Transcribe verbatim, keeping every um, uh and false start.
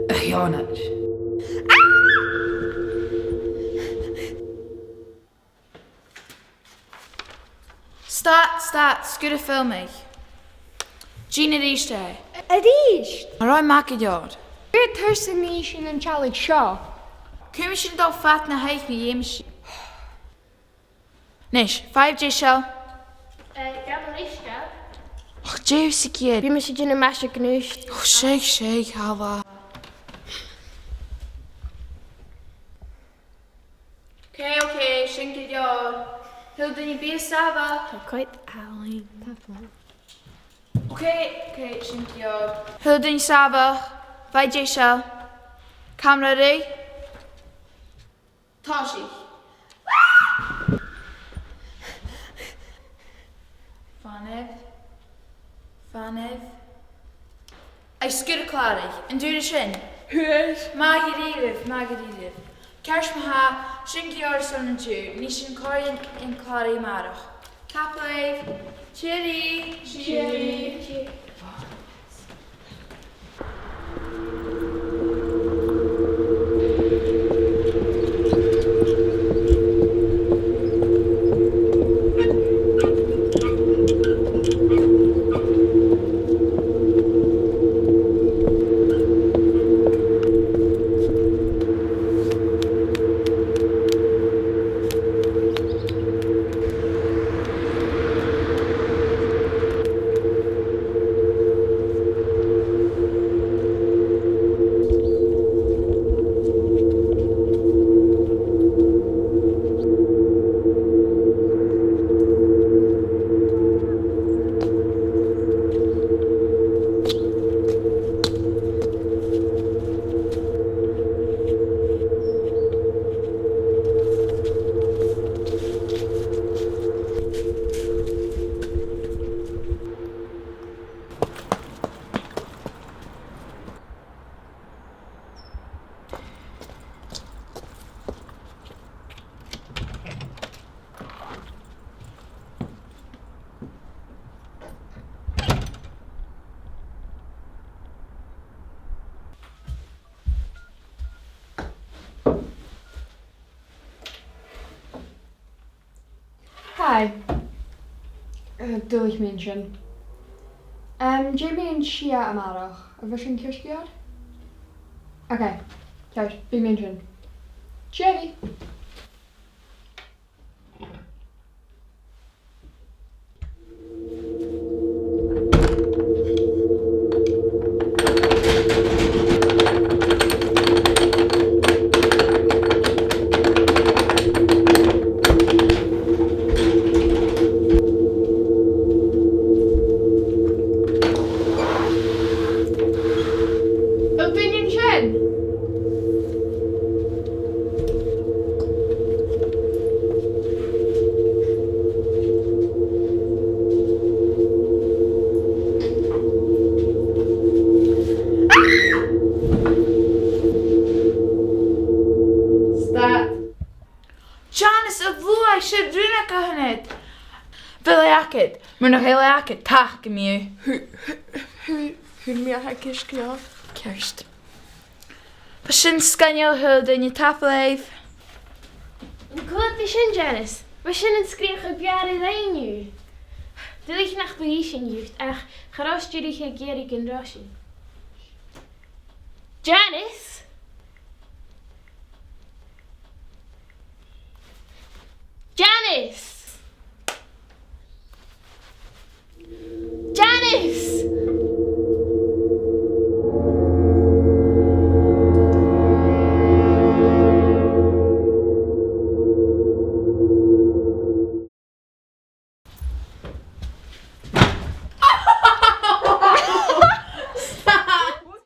A Sheonaid. Stad, stad, sguir am film. Dèan a-rithist e. A-rithist? An robh e math gu leòr? Bha tusa a-nis an t-sealladh seo. Cumaidh sinn a' dol fad na h-oidhche, nì mi sin. Nis, faighibh deiseil. Eh, gabh mo leisgeul. Och, dè tha sibh ag iarraidh? Bidh mise a' dèanamh maise-gnùis. Och, seadh, seadh, thalla. Ok, ok, sin gu leòr. A h-uile duine, bithibh sàmhach. Tha e quite annoying. Ok, ok, sin gu leòr. A h-uile duine sàmhach. Faighibh deiseil. Camara ruith. Tòisich. Fanaibh. Fanaibh. Agus sguir a' chlàradh. An d' fhuair thu sin? Fhuair. Math dha-rìribh, math dha-rìribh. Ceart ma-thà, sin gu leòr airson an-diugh, nì sinn còmhla an, an clàradh a-màireach. Tapadh leibh. Tìoraidh. Tìoraidh. Hi. Eh, duilich mi an sin. Em, dè mu dheidhinn sia a-màireach? A bheil sin ceart gu leòr? Ok, ceart, bidh mi an sin. Tìoraidh. An duine an sin? Stad. Janice, a bhuaidh, 's e rùnag a th' annad. A bheil e agad? Mura h-eil e agad, taca mi thu. Thu-, thu-, thu-, thuirt mi a tha ceist gu leòr. Ceart. Bha sin sgoinneil, a h-uile duine, tapadh leibh. An cuala tu sin, Janice? Bha sin an sgreuch as fheàrr a rinn thu. Duilich nach do dh'inns sinn dhut, ach cha robh Stiùiridh ag iarraidh gun robh sinn. Janice? Janice! Janice!